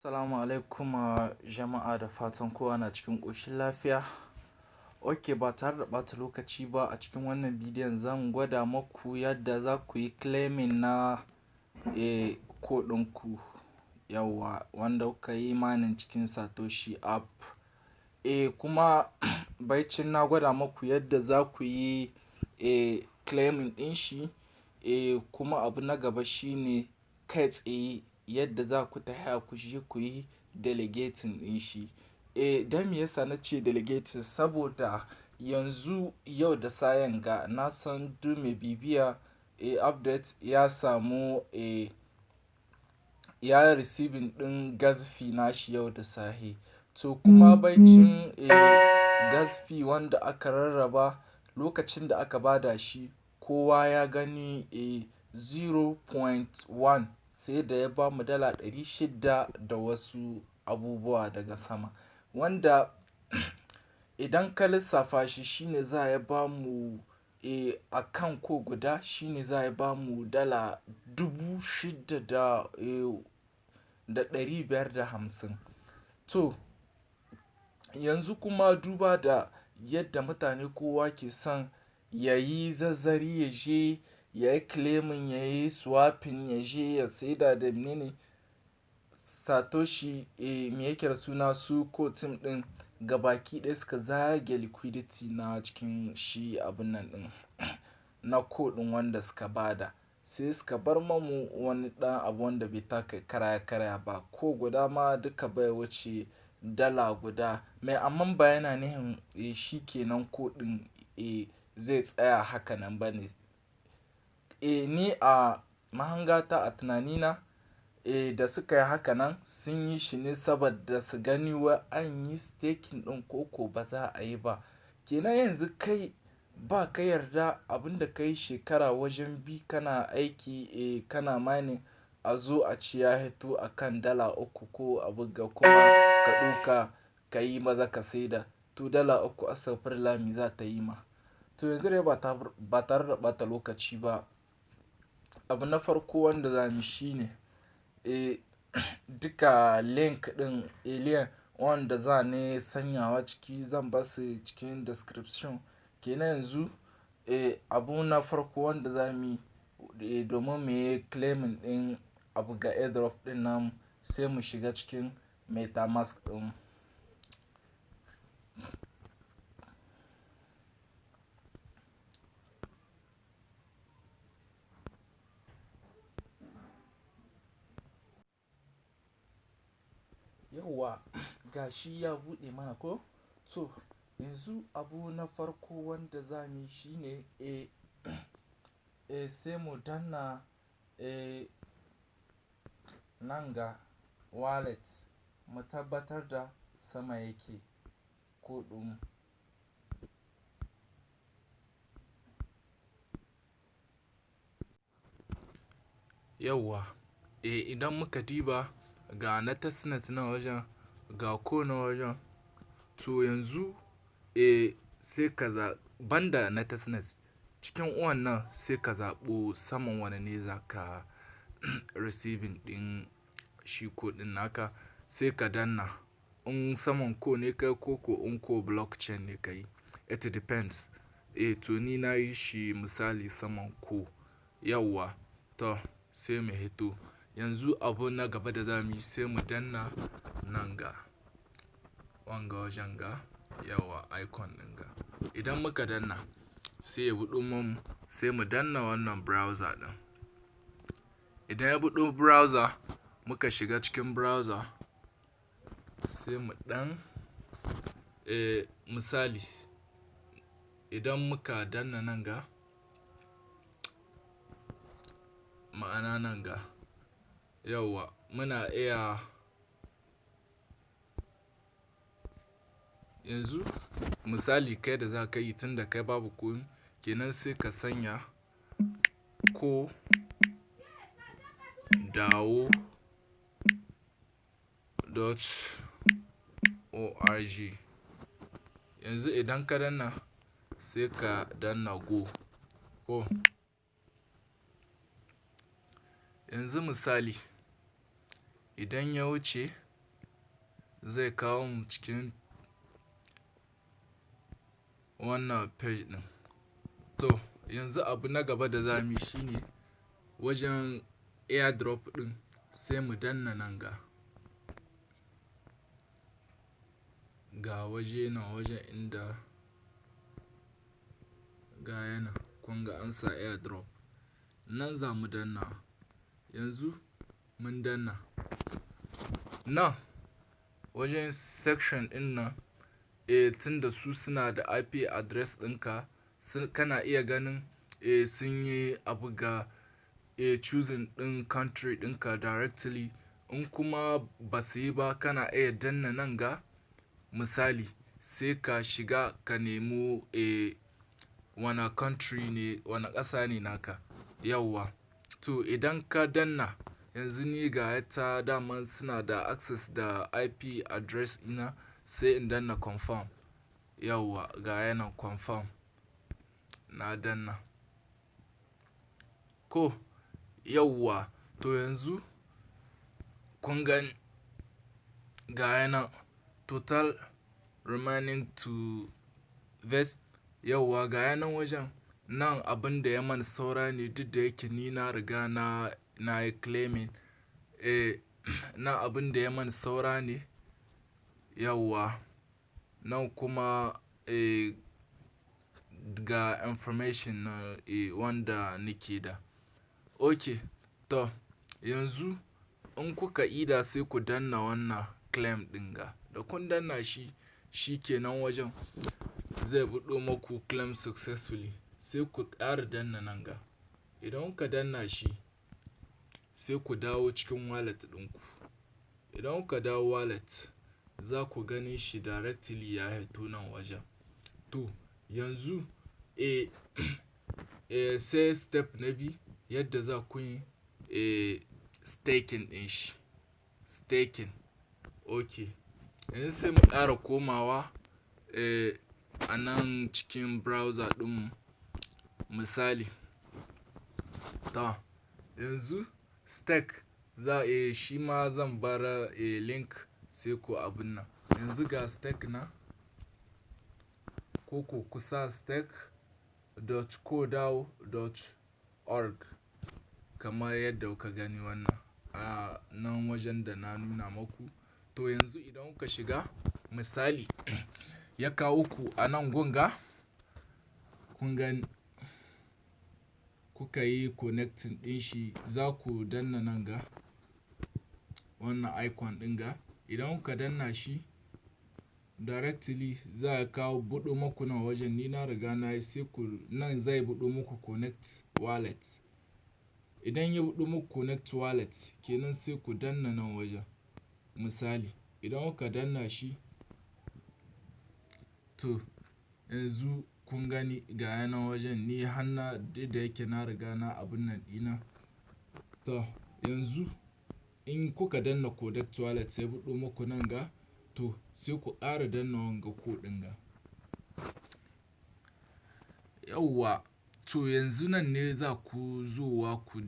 Assalamu alaikum jama'a, da fatan kowa na cikin ƙoshin lafiya. Ok, ba tare da ɓata lokaci ba, a cikin wannan bidiyon zan gwada maku yadda za ku yi claiming na Core ɗinku, yawwa, wanda kuka yi mining cikin Satoshi app. Kuma baicin na gwada maku yadda za ku yi claiming ɗin shi, kuma abu na gaba shine kai tsaye yadda za ku tafiya ku je ku yi delegating ɗin shi. Don me yasa na ce delegating? Saboda yanzu yau da safen ga na san duk mai bibiya update ya samu ya receiving ɗin gas fee nashi yau da safe. To, kuma baicin gas fee wanda aka rarraba lokacin da aka bada shi, kowa ya gani, 0.1 sai da ya bamu $600 da wasu abubuwa daga sama. Wanda idan ka lissafa shi, shine za ya bamu a kan Core guda, shine za ya bamu $6,550. To, yanzu kuma duba da yadda mutane kowa ke son ya yi zazzari, ya je ya yi claiming, ya yi swapping, ya je ya saida da mene Satoshi, me yake da suna, su Core Team ɗin gabaki ɗaya suka zage liquidity na cikin shi abun nan ɗin na Core ɗin wanda suka bada. Sai suka bar mamu wani ɗan abu wanda bai taka kara ya karya ba. Core guda ma duka bai wuce $1. Mai amman ba yana nihin shi kenan Core ɗin zai tsaya haka nan ba ne. Ni a mahangata, a tunanina, da suka yi haka nan, sun yi shi ne saboda su gani wa an yi staking ɗin ko ba za a yi ba. Kenan yanzu kai ba ka yarda abin da ka yi shekara wajen 2 kana aiki, kana mining, a zo a ce ya hito a kan $3 ko abu ga, kuma ka ɗauka ka yi maza ka saida. To, $3, astagfirullah, me za ta yi ma? To, yanzu dai ba tare da ɓata lokaci ba. Abu na farko wanda za mu yi shine duka link ɗin alien wanda za ni sanyawa ciki, zan basu cikin description. Kenan yanzu abu na farko wanda za mu yi domin mu yi claiming ɗin abu ga airdrop ɗin namu, sai mu shiga cikin MetaMask ɗin. Yauwa, ga shi ya buɗe mana ko? To, yanzu abu na farko wanda za mu yi shine sai mu danna nan ga wallet, mu tabbatar da sama yake Core ɗin. Yauwa, idan muka diba ga na testnet na wajen, ga Core na wajen. To, yanzu sai ka za banda na testnet cikin wannan, sai ka zaɓo saman wane ne za ka receiving ɗin shi Core ɗin naka, sai ka danna. In saman Core ne kai ko in Core blockchain ne kai, it depends. To, ni na yi shi misali saman Core. Yauwa, to sai mu hito. Yanzu abu na gaba da za mu yi, sai mu danna nan ga wanga wajen ga, yauwa, icon ɗin ga. Idan muka danna, sai ya buɗo mun, sai mu danna wannan browser ɗin. Idan ya buɗo browser, muka shiga cikin browser, sai mu ɗan misali idan muka danna nan ga, ma'ana nan ga, yauwa, muna iya yanzu misali kai da za ka yi, tun da kai babu komi kenan, sai ka sanya coredao.org. Yanzu idan ka danna, sai ka danna go ko. Yanzu misali idan ya wuce Zai kawo mu cikin wannan page ɗin. To yanzu abu na gaba da za mu yi shine wajen airdrop ɗin sai mu danna nan ga. Ga waje nan wajen inda ga yana kun ga an sa airdrop. Nan za mu danna. Yanzu mun danna. Nan wajen section ɗin nan, tun da su suna da IP address ɗinka, kana iya ganin sun yi abu ga choosing ɗin country ɗinka directly. In kuma ba su yi ba, kana iya danna nan ga misali sai ka shiga ka nemo wane country ne, wane ƙasa ne naka. Yauwa. To idan ka danna yanzu ni ga ta daman suna da access da IP address ɗina, sai in danna confirm. Yauwa, ga yanan confirm. Na danna. Ko yauwa, to yanzu kun gan ga yanan total remaining to vest. Yauwa, ga yanan wajen nan abun da ya man saura ne duk da yake ni na riga na yi claiming. Nan abun da ya man saura ne. Yauwa. Nan kuma ga information na wanda nake da. Okay, to yanzu in kuka ida sai ku danna wannan claim ɗin ga. Da kun danna shi, shi ke nan wajen zai buɗe maku claim successfully, sai ku ƙara danna nan ga. Idan kuka danna shi sai ku dawo cikin wallet ɗinku. Idan kuka dawo wallet, za ku gani shi directly ya hito nan wajen. To yanzu sai step na biyu yadda za ku yi staking ɗin shi. Staking. Okay. Yanzu sai mu ƙara komawa a nan cikin browser ɗinmu misali. To yanzu stake za shi ma zan bar link sai ku abun nan. Yanzu ga stake na. Ko ku sa stake.coredao.org kamar yadda kuka gani wannan a nan wajen da na nuna maku. To yanzu idan kuka shiga misali ya kawo ku a nan gunga, kun gan kuka yi connecting ɗin shi, za ku danna nan ga wannan icon ɗin ga. Idan kuka danna shi directly za a kawo buɗe maku nan wajen. Ni na riga na yi, sai ku nan zai buɗe muku connect wallet. Idan ya buɗe muku connect wallet kenan, sai ku danna nan wajen misali. Idan kuka danna shi, to yanzu kun gani ga yanan wajen ni har na duk da yake na riga na abun nan ɗina. To yanzu in kuka danna connect wallet sai buɗe muku nan ga, to sai ku ƙara danna wanga code ɗin ga. Yauwa, to yanzu nan ne za ku zowa ku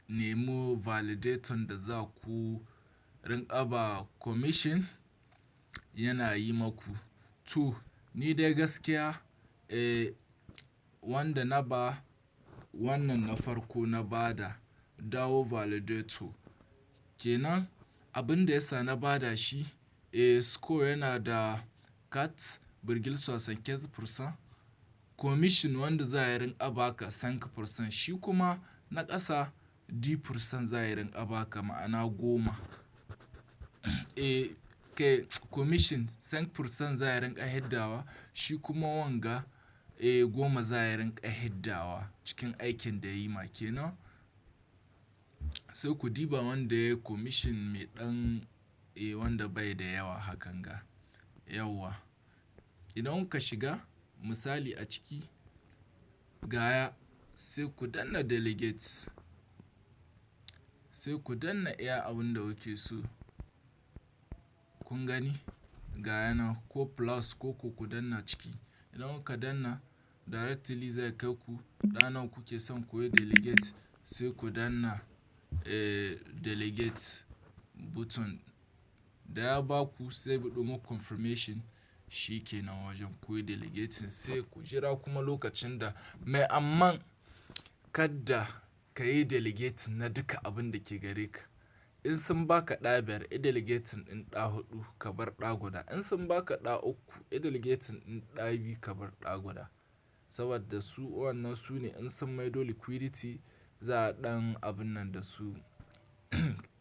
nemo validator da za ku rinƙa ba commission yana yi maku. To ni dai gaskiya wanda na ba wannan na farko na ba da DAO validator. Kenan abin da ya sa na ba da shi, score yana da 4,75%. Commission wanda za a rinƙa ba ka 5%, shi kuma na ƙasa 10% za a rinƙa ba ka, ma'ana 10. Kai commission 5% za a rinƙa hiddawa, shi kuma wanga 10 za a rinƙa hiddawa cikin aikin da yayi ma kenan. Sai ku diba wanda yayi commission mai ɗan wanda bai da yawa hakan ga. Yauwa. Idan kuka shiga misali a ciki gaya sai ku danna delegate. Sai ku danna iya abin da kuke so. Kun gani ga yana ko plus ko ku danna ciki. Idan kuka danna directly zai kai ku ɗa kuke son ku yi delegate, sai ku danna delegate button. Da ya ba ku sai buɗe muku confirmation, shi ke nan wajen ku yi delegating sai ku jira kuma lokacin da mai. Amman kadda ka yi delegating na duka abin da ke gare ka. In sun baka ɗa 5, yi delegating ɗin ɗa 4 ka bar ɗa 1. In sun baka ɗa 3, yi delegating ɗin ɗa 2 ka bar ɗa 1. Saboda su wannan su ne in sun maido liquidity za a ɗan abun nan da su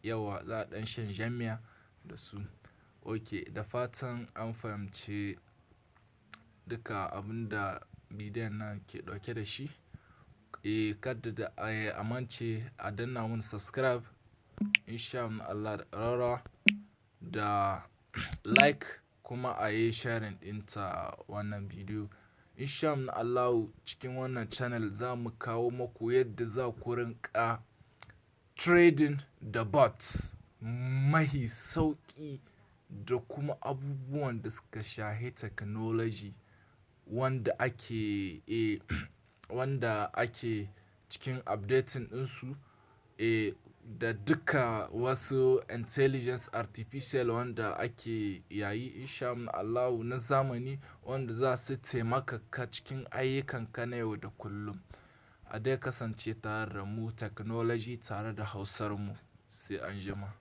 yawa, za a ɗan shan jami'a da su. Ok, da fatan an fahimci duka abun da bidiyon nan ke ɗauke da shi. Eh, kadda da a mance a danna mun subscribe in sha Allah da ƙararrawa da like kuma a yi sharing ɗinta wannan bidiyo. In sha Allahu cikin wannan channel za mu kawo maku yadda za ku rinƙa trading da bots mahi sauƙi da kuma abubuwan da suka shahi technology wanda ake cikin updating ɗinsu, da duka wasu intelligence artificial wanda ake yayi in sha Allahu na zamani wanda za su taimaka ka cikin ayyukanka na yau da kullum. A dai kasance tare da mu technology tare da Hausar mu, sai anjima.